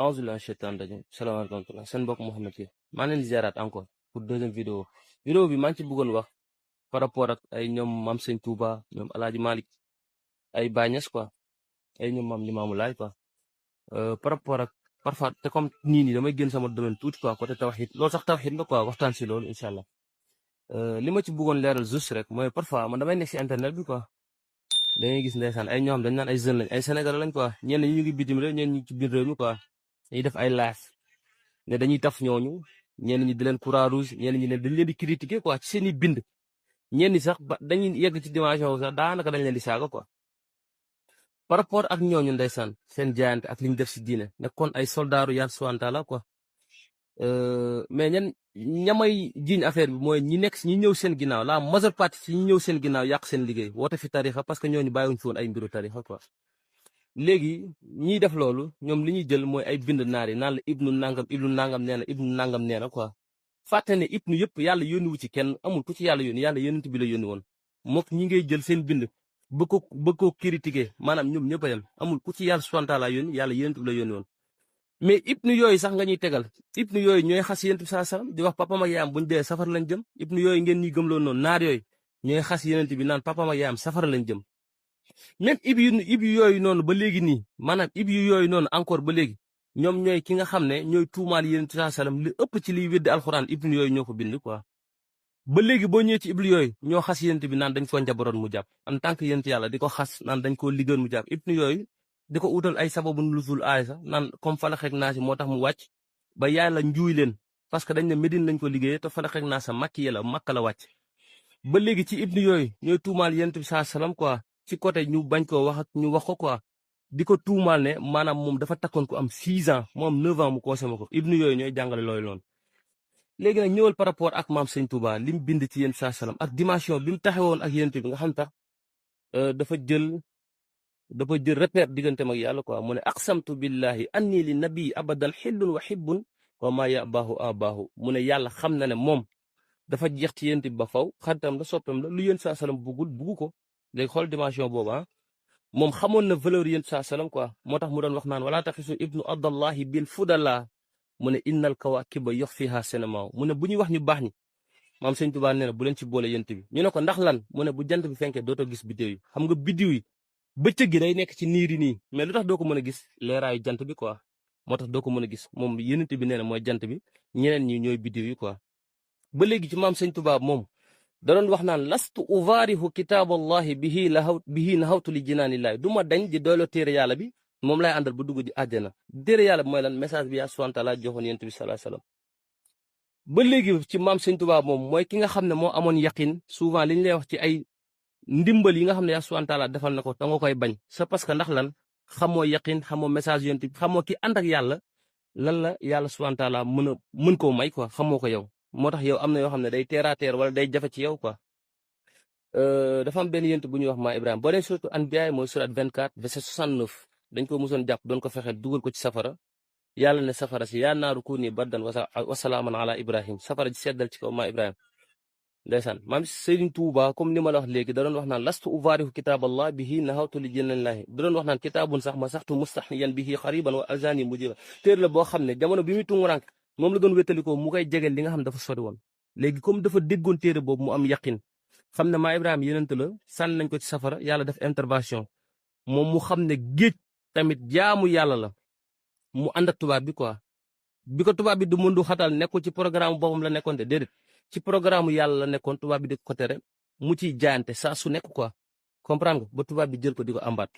auzu billahi shaitan rajim salaamaaleykum wa rahmatulah seen mbokk Mouhamed Gueye maa leen di ziaraat encore pour deuxième vidéo bi maa ngi ci bëggoon wax par rapport ak ay ñoom Maam Sëñ Touba ñoom Alaaji Malick ay Baay Ñas quoi ay ñoom Maam Limaamu Laay quoi par rapport ak parfois te comme nii damay génn sama domaine tuuti quoi côté tawxiid loolu sax tawxiid la quoi waxtaan si loolu incha allah li ma ci bëggoon leeral juste rek mooy parfois man damay nekk si internet bi quoi dangay gis ndeysaan ay ñoo xam dañ naan ay jeunes lañ ay sénégalais lañ quoi ñenn ñi ñu ngi bitim réew ñenn ñi ci biir réew mi quoi dañuy def ay live ne dañuy taf ñooñu ñenn ñi di leen croix rouge ñenn ñi ne dañ leen di critiquer quoi ci seen i bind ñenn ñi sax ba dañuy yegg ci dimension sax daanaka dañ leen di saaga quoi. par rapport ak ñooñu ndeysaan seen jaayante ak li ñu def si diine nekkoon ay soldaaru yàlla subhaanahu wa taala quoi mais ñamay jiiñ affaire bi mooy ñi nekk ñi ñëw seen ginnaaw la majeure partie ci ñi ñëw seen ginnaaw yàq seen liggéey woote fi tarixa parce que ñooñu bàyyiwuñ fi woon ay mbiru tarixa quoi. léegi ñiy def loolu ñoom li ñuy jël mooy ay bind naar yi naan la ibnu nangam nee na ibnu nangam nee na quoi fàtte ne ibnu yëpp yàlla yónni wu ci kenn amul ku ci yàlla yónent bi la yónni woon mook ñi ngay jël seen bind bëgg ko critiquer maanaam ñoom ñëpp a yem amul ku ci yàlla subhaanahu wa taala yónni yàlla yónent bi la yónni woon. mais ibnu yooyu sax nga ñuy tegal ibnu yooyu ñooy xas yonent bi sallallahu alayhi wasallam di wax papam ak yaayam buñ dee safara lañ jëm ibnu yooyu ngeen ñuy gëmloo noonu naar yooyu ñooy xas yonent bi naan papam ak yaayam safara lañ jëm. même ib yooyu noonu ba léegi nii maanaam ib yooyu noonu encore ba léegi ñoom ñooy ki nga xam ne ñooy tuumaal yonent bi sallallahu alayhi wasallam li ëpp ci liy weddi alxuraan ibnu yooyu ñoo ko bind quoi. ba léegi boo ñëwee ci ibnu yooyu ñoo xas yonent bi naan dañ ko njabaroon mu jàpp en tant que yonent yàlla di ko xas naan dañ koo liggéeyoon mu jàpp ibnu yooyu di ko utal ay sababu nuzul aay sax naan comme Falaq ak Naas moo tax mu wàcc ba yàlla njuuy leen parce que dañ ne Médine lañ ko liggéeyee te Falaq ak Naas Makki la Makka la wàcc. ba léegi ci ibnu yooyu ñooy tuumaal yonent bi sallallahu alayhi wasallam quoi ci côté ñu bañ koo wax ak ñu wax ko quoi di ko tuumaal ne maanaam moom dafa takkoon ko am 6 ans moom 9 ans mu consommé ko ibnu yooyu ñooy jàngale looyu noonu. léegi nag ñëwal par rapport ak maam Sëñ Touba li mu bind ci yonent bi sallallahu alayhi wasallam ak dimension bi mu taxawoon ak yonent bi nga xam tax dafa jël repère digganteem ak yàlla quoi mu ne aqsamtu billahi anni li nabii abadan xillun wa xibbun wa maa yabaahu abaahu mu ne yàlla xam na ne moom dafa jeex ci yonent bi ba faw xaritam la soppeem la lu yonent sallallahu alayhi wasallam buggu ko léegi xool dimension boobu moom xamoon na valeur yonent sallallahu alayhi wasallam quoi moo tax mu doon wax naan wala taxisu ibnu abdallahi bil fudala mu ne innal kawakiba yox fiha senamaaw mu ne bu ñuy wax ñu baax ñi maam Sëñ Tuubaa nee na bu leen ci boole yonent bi ñu ne ko ndax lan mu ne bu jant bi fenkee dootoo gis biddiw yi xam nga biddiw yi bëccëg gi day nekk ci niir yi nii mais lu tax doo ko mën a gis leeraayu jant bi quoi moo tax doo ko mën a gis moom yonent bi nee na mooy jant bi ñeneen ñi ñooy biddiw yi quoi. ba léegi ci maam Sëñ Tuubaa moom da doon wax naan lastu uvaarihu kitaaballahi bihi nahawtu li jinaanillahi du ma dañ di doyloo téere yàlla bi moom laay àndal ba dugg di àjjana téere yàlla bi mooy lan message bi yaa subhaanahu wa taala joxoon yonent bi sallallahu alayhi wasallam. ba léegi ci maam Sëñ Tuubaa moom mooy ki nga xam ne moo amoon yaqin souvent li ñu lay wax ci ay ndimbal yi nga xam ne yaa subhaanahu wa taala defal na ko da nga koy bañ c'est parce que ndax lan xamoo yaqin xamoo message yonent bi xamoo ki ànd ak yàlla lan la yàlla subhaanahu wa taala mën koo may quoi xamoo ko yow. moo tax yow am na yoo xam ne day terre à terre wala day jafe ci yow quoi dafa am benn yonent bu ñuy wax maa Ibrahima boo dee surtout Anbiya mooy surat 24 verset 69 dañ ko musoon jàpp doon ko fexe dugal ko ci safara yàlla ne safara si yaa naaru kuuni bardan wa salaaman ala Ibrahim safara ji seddal ci kaw maa Ibrahima. ndeysaan maam Serigne Touba comme ni ma la wax léegi da doon wax naan lastu uvaarihu kitaaballah bihi nahawtu li jinaanillahi da doon wax naan kitaabun sax ma saxtu mustahniyan bihi xariban wa azani mujiba téer la boo xam ne jamono bi muy tungurank moom la doon wétalikoo mu koy jegeel li nga xam dafa sori woon léegi comme dafa déggoon téere boobu mu am yaqin xam ne maa Ibrahima yonent la sànni nañ ko ci safara yàlla def intervention moom mu xam ne géej tamit jaamu yàlla la mu ànd ak tubaab bi quoi bi ko tubaab bi du mëndu xatal nekkul ci programme boppam la nekkoon te déedéet ci programme yàlla la nekkoon tubaab bi di ko tere mu ciy jaayante saa su nekk quoi comprendre nga ba tubaab bi jël ko di ko ambaat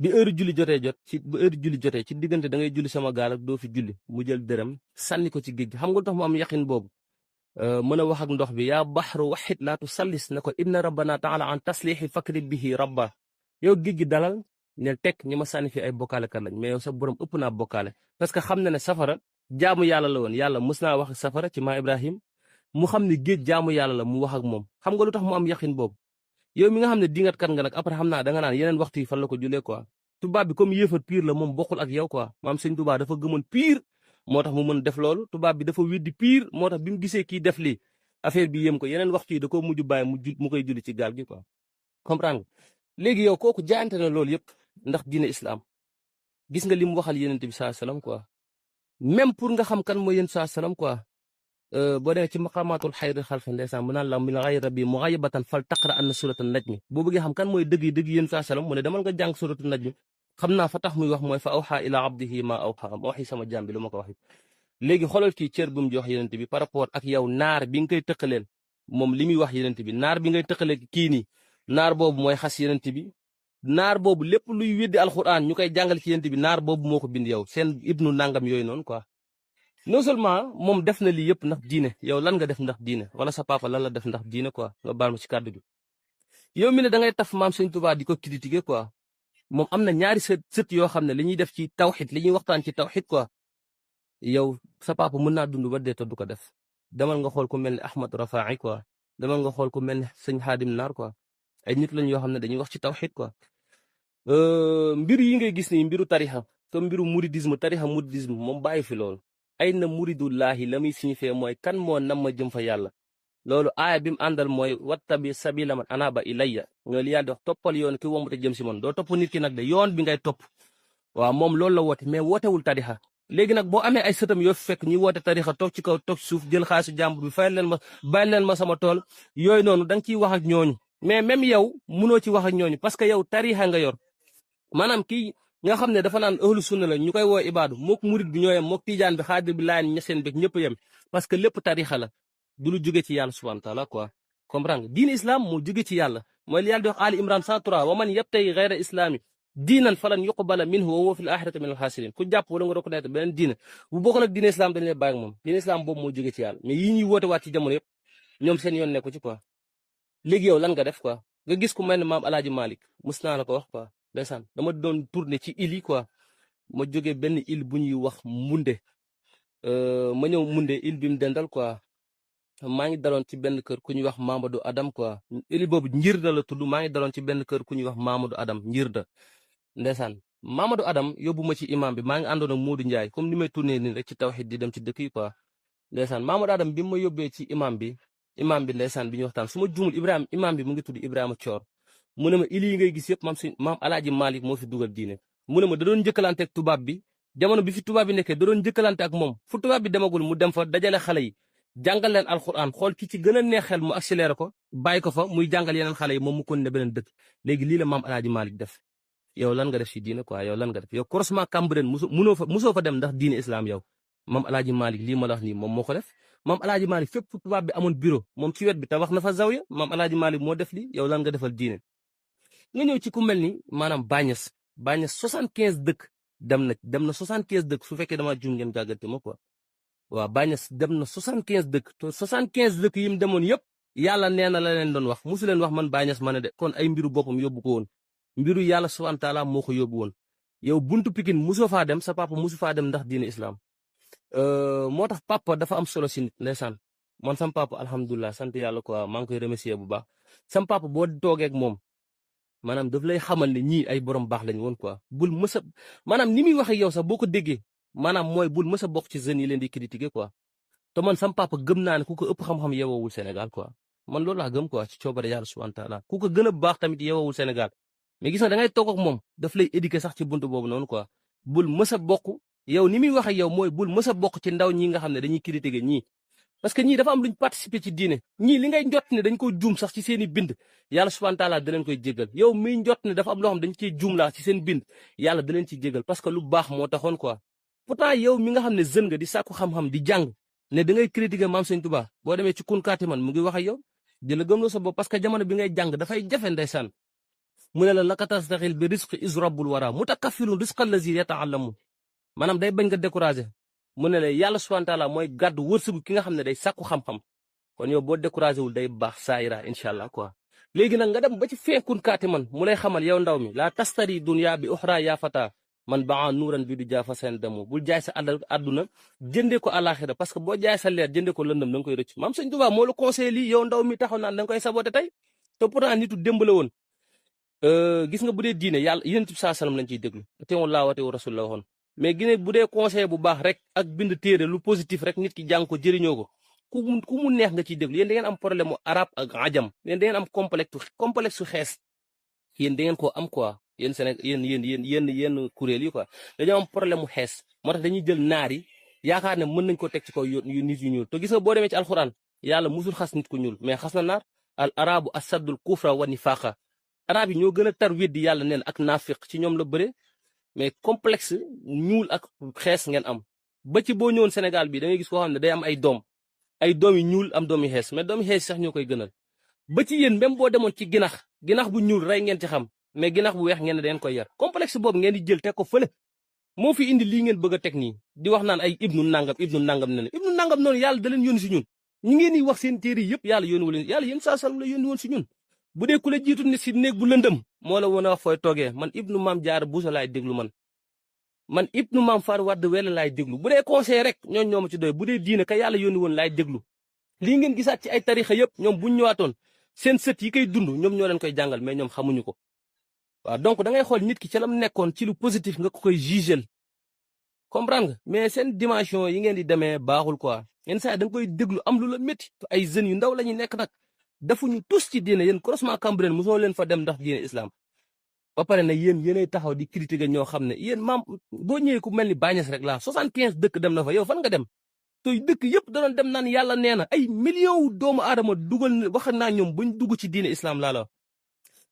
bi heure julli jotee ci diggante da ngay julli sama gaal ak doo fi julli mu jël dërëm sànni ko ci géej gi xam nga lu tax mu am yaqin boobu mën a wax ak ndox bi yaa baxru waxit laatu sallis ne ko inna rabbana taala an taslihi fakri bihi rabba yow géej gi dalal ne teg ñi ma sànni fi ay bokkaale kat lañ mais yow sa borom ëpp naa bokkaale parce que xam na ne safara jaamu yàlla la woon yàlla mës naa wax ak safara ci maa Ibrahim mu xam ne géej jaamu yàlla la mu wax ak moom xam nga lu tax mu am yaqin boobu yow mi nga xam ne dingat kat nga nag après xam naa da nga naan yeneen waxtu yi fan la ko julee quoi tubaab bi comme yéefar pire la moom bokkul ak yow quoi maam Sëñ Tuubaa dafa gëmoon pire moo tax mu mën def loolu tubaab bi dafa weddi pire moo tax bi mu gisee kii def lii affaire bi yëm ko yeneen waxtu yi da koo mujj bàyyi mu koy julli ci gaal gi quoi comprendre nga léegi yow kooku jaayante na loolu yëpp ndax diine islam gis nga li mu waxal yonent bi sallallahu alayhi wasallam quoi même pour nga xam kan mooy yéen saa salaam quoi. boo demee ci maqamatul xayri xalqi ndeysaan mu naan la min xayri rabbi muxayibatan fal taqra anna suratan najmi boo bëggee xam kan mooy dëgg yéen saa salaam mu ne demal nga jàng suratu najmi xam naa fa tax muy wax mooy fa awxa ila abdihi ma awxa ma waxi sama jaam bi lu ma ko waxi léegi xoolal kii cër bu mu jox yenent bi par rapport ak yow naar bi nga koy tëqaleel moom li muy wax yenent bi naar bi ngay tëqalee kii nii naar boobu mooy xas yenent bi naar boobu lépp luy weddi alquran ñu koy jàngal ci yenent bi naar boobu moo ko bind yow seen ibnu nangam yooyu noonu quoi non seulement moom def na lii yëpp ndax diine yow lan nga def ndax diine wala sa papa lan la def ndax diine quoi nga baal ma ci kàddu gi yow mi ne da ngay taf maam Sëñ Tuubaa di ko critiquer quoi moom am na ñaari sët yoo xam ne li ñuy def ci tawxid li ñuy waxtaan ci tawxid quoi yow sa papa mën naa dund ba dee te du ko def demal nga xool ku mel ne Ahmad Rafaay quoi demal nga xool ku mel ne sëñ Xaadim Naar quoi ay nit lañ yoo xam ne dañuy wax ci tawxid quoi mbir yi ngay gis nii mbiru tarixa te mbiru mouridisme tarixa mouridisme moom bàyyi fi loolu ay na muridullahi la muy signifié mooy kan moo nam ma jëm fa yàlla loolu aaya bi mu àndal mooy wattabi sabila man anaba ilayya nga li yàlla di wax toppal yoon ki wombate jëm si man doo topp nit ki nag de yoon bi ngay topp waaw moom loolu la woote mais wootewul tarixa léegi nag boo amee ay sëtam yoo fi fekk ñuy woote tarixa toog ci kaw toog ci suuf jël xaalisu jàmbur bi fayal leen ma bàyyi leen ma sama tool yooyu noonu da nga ciy wax ak ñooñu mais même yow munoo ci wax ak ñooñu parce que yow tarixa nga yor maanaam kii nga xam ne dafa naan ahlu sunna la ñu koy woo ibaadu mook murid bi ñoo yem mook tijaan bi xaadir bi laayeen ñeseen beeg ñëpp yem parce que lépp tarixa la du lu jóge ci yàlla subhanahu wa taala quoi comprendre nga diine islam moo jóge ci yàlla mooy li yàlla di wax Ali Imran 103 wa man yabtagi gayra islami diinan falan yuqbala minhu wa huwa fil axirati min al xaasirin ku jàpp wala nga reconnaître beneen diine bu bokk nag diine islam dañu lay bàyyi ak moom diine islam boobu moo jóge ci yàlla mais yi ñuy woote waat ci jamono yëpp ñoom seen yoon nekku ci quoi léegi yow lan nga def quoi nga gis ku mel ne maam Alaaji Malick mus naa la ko wax quoi ndeysaan dama doon tourner ci île yi quoi ma jógee benn île bu ñuy wax Munde ma ñëw Munde île bi mu dendal quoi maa ngi daloon ci benn kër ku ñuy wax Mamadou Adam quoi île boobu Njirda la tudd maa ngi daloon ci benn kër ku ñuy wax Mamadou Adam Njirda ndeysaan Mamadou Adam yóbbu ma ci imam bi maa ngi àndoon ak Modou Ndiaye comme ni may tourner nii rek ci tawhid di dem ci dëkk yi quoi ndeysaan Mamadou Adam bi ma yóbbee ci imam bi ndeysaan bi ñu waxtaan su ma juumul Ibrahima imam bi mu ngi tudd Ibrahima Thior mu ne ma île yi ngay gis yëpp maam Alaaji Malick moo fi dugal diine mu ne ma da doon njëkkalante ak tubaab bi jamono bi fi tubaab bi nekkee da doon njëkkalante ak moom fu tubaab bi demagul mu dem fa dajale xale yi jàngal leen alxuraan xool ki ci gën a neex xel mu accéléré ko bàyyi ko fa muy jàngal yeneen xale yi moom mu kon ne beneen dëkk léegi lii la maam Alaaji Malick def yow lan nga def si diine quoi yow lan nga def yow croisement Cambérène musoo fa dem ndax diine islam yow maam Alaaji Malick lii ma la wax nii moom moo ko def maam Alaaji Malick fépp fu tubaab bi amoon bureau moom ci wet bi tabax na fa zawiya maam Alaaji Malick moo def lii yow lan nga defal diine nga ñëw ci ku mel ni maanaam Bañes 75 dëkk dem na 75 dëkk su fekkee dama juum ngeen gàggante ma quoi waaw Bañes dem na 75 dëkk te 75 dëkk yi mu demoon yëpp yàlla nee na la leen doon wax musu leen wax man Bañes ma ne de kon ay mbiru boppam yóbbu ko woon mbiru yàlla subhanahu wa taala moo ko yóbbu woon yow buntu Pikine musoo faa dem sa papa musu faa dem ndax diine islam moo tax papa dafa am solo si nit ndeysaan man sam papa alhamdulilah sant yàlla quoi maa ngi koy remercier bu baax sam papa boo toogee ak moom maanaam daf lay xamal ne ñii ay borom baax lañ woon quoi bul mës a maanaam ni muy wax ak yow sax boo ko déggee maanaam mooy bul mës a bokk ci jeunes yi leen di critiquer quoi te man sam papa gëm naa ne ku ko ëpp xam-xam yeewoowul Sénégal quoi man loolu laa gëm quoi ci coobare yàlla subhanahu wa taala ku ko gën a baax tamit yeewoowul Sénégal mais gis nga da ngay toog ak moom daf lay éduquer sax ci buntu boobu noonu quoi bul mës a bokk yow ni muy wax ak yow mooy bul mës a bokk ci ndaw ñi nga xam ne dañuy critiquer ñii parce que ñii dafa am luñ participer ci diine ñii li ngay njott ne dañ ko juum sax ci seen i bind yàlla subhanahu wa taala da leen koy jégal yow miy njott ne dafa am loo xam dañ ciy juum laa ci seen bind yàlla da leen ciy jégal parce que lu baax moo taxoon quoi pourtant yow mi nga xam ne jeune nga di sàkku xam-xam di jàng ne da ngay critiquer maam Sëñ Tuubaa boo demee ci kunkaati man mu ngi wax ak yow di la gëmloo sa bopp parce que jamono bi ngay jàng dafay jafe ndeysaan mu ne la lakatastaxil bi risqi is rabbul wara mutakaffilun risqa lazi yata'allamun maanaam day bañ nga découragé mu ne la yàlla subhanahu wa taala mooy gàddu wërsëgu ki nga xam ne day sàkku xam-xam kon yow boo découragé wul day baax saayira incha allah quoi léegi nag nga dem ba ci feekun kaati man mu lay xamal yow ndaw mi la tastari dunya bi uxra yaa fata man baa nuuran bi du jaafa seen demo bul jaay sa àdduna jëndee ko àlaxira parce que boo jaay sa leer jëndee ko lëndëm da nga koy rëcc maam Sëñ Tuubaa moo la conseillé lii yow ndaw mi taxaw naan da nga koy saboté tey te pourtant nitu démb la woon gis nga bu dee diine yàlla yonent bi saa salaam lañ ciy déglu teewul laa wa teewu rasul la waxoon mais gine bu dee conseil bu baax rek ak bind téere lu positif rek nit ki jàng ko jëriñoo ko ku mu neex nga ciy déglu yéen da ngeen am problème mu arabe ak ajam yéen da ngeen am complexe su xees yéen da ngeen koo am quoi yéen Sénégal yéen kuréel yi quoi dañoo am problème mu xees moo tax dañuy jël naar yi yaakaar ne mën nañ ko teg ci kaw yu nit yu ñuul te gis nga boo demee ci alxuraan yàlla musul xas nit ku ñuul mais xas na naar al arabu asaddul kufra wa nifaqa arab yi ñoo gën a tar weddi yàlla neen ak naafiq ci ñoom la bëre mais complexe ñuul ak xees ngeen am ba ci boo ñëwoon Sénégal bi da ngay gis koo xam ne day am ay doom yu ñuul am doom yu xees mais doom yu xees sax ñoo koy gënal ba ci yéen même boo demoon ci ginax bu ñuul rey ngeen ci xam mais ginax bu weex ngeen ne dangeen koy yar complexe boobu ngeen di jël teg ko fële moo fi indi lii ngeen bëgg a teg nii di wax naan ay ibnu nangam ne ibnu nangam noonu yàlla da leen yónni si ñun ñi ngeen di wax seen téere yëpp yàlla yónni leen yàlla yéen saa sallam la yónni woon si ñun bu dee ku la jiitu ne si néeg bu lëndëm moo la woon a wax fooy toogee man ibnu maam Jaara Buso laay déglu man ibnu maam Faar Wadd Wele laay déglu bu dee conseil rek ñooñu ñoo ma ci doy bu dee diine ka yàlla yónni woon laay déglu lii ngeen gisaat ci ay tarixa yëpp ñoom buñ ñëwaatoon seen sët yi koy dund ñoom ñoo leen koy jàngal mais ñoom xamuñu ko waaw donc da ngay xool nit ki ca lam nekkoon ci lu positif nga ko koy jugel comprendre nga mais seen dimension yi ngeen di demee baaxul quoi yenn saa da nga koy déglu am lu la métti ay jeunes yu ndaw la ñuy nekk nag defuñu tous ci diine yéen croisement Cambérène mosoo leen fa dem ndax diine islam ba pare ne yéenay taxaw di critiquer ñoo xam ne yéen maam boo ñëwee ku mel ni Bañes rek la 75 dëkk dem na fa yow fan nga dem te dëkk yëpp da doon dem naan yàlla nee na ay millions wu doomu aadama dugal wax naa ñoom buñ dugg ci diine islam laa la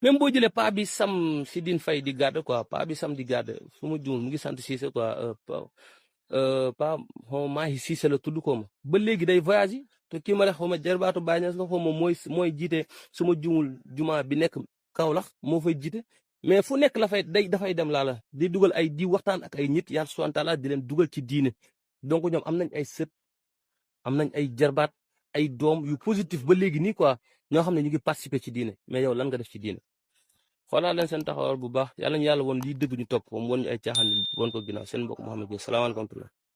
même boo jëlee pa bi sam si din fay di garde quoi pa bi sam di garde su ma juum mu ngi sant Cissé quoi pa xaw maa ngi Cissé la tudd ko ma ba léegi day voyage yi te kii ma ne xaw ma jarbaatu Bañes la xaw ma mooy jiite su ma juumul juma bi nekk Kaolack moo fay jiite mais fu nekk dafay dem laa la di dugal ay di waxtaan ak ay nit yàlla subhanahu wa taala di leen dugal ci diine donc ñoom am nañ ay sët am nañ ay jarbaat ay doom yu positif ba léegi nii quoi ñoo xam ne ñu ngi participer ci diine mais yow lan nga def ci diine xoolaa leen seen taxawal bu baax yàlla ñu yàlla woon lii dëgg ñu topp moom woon ñu ay caaxaan woon ko ginnaaw seen mbokk Mouhamed Gueye salaamaaleykum.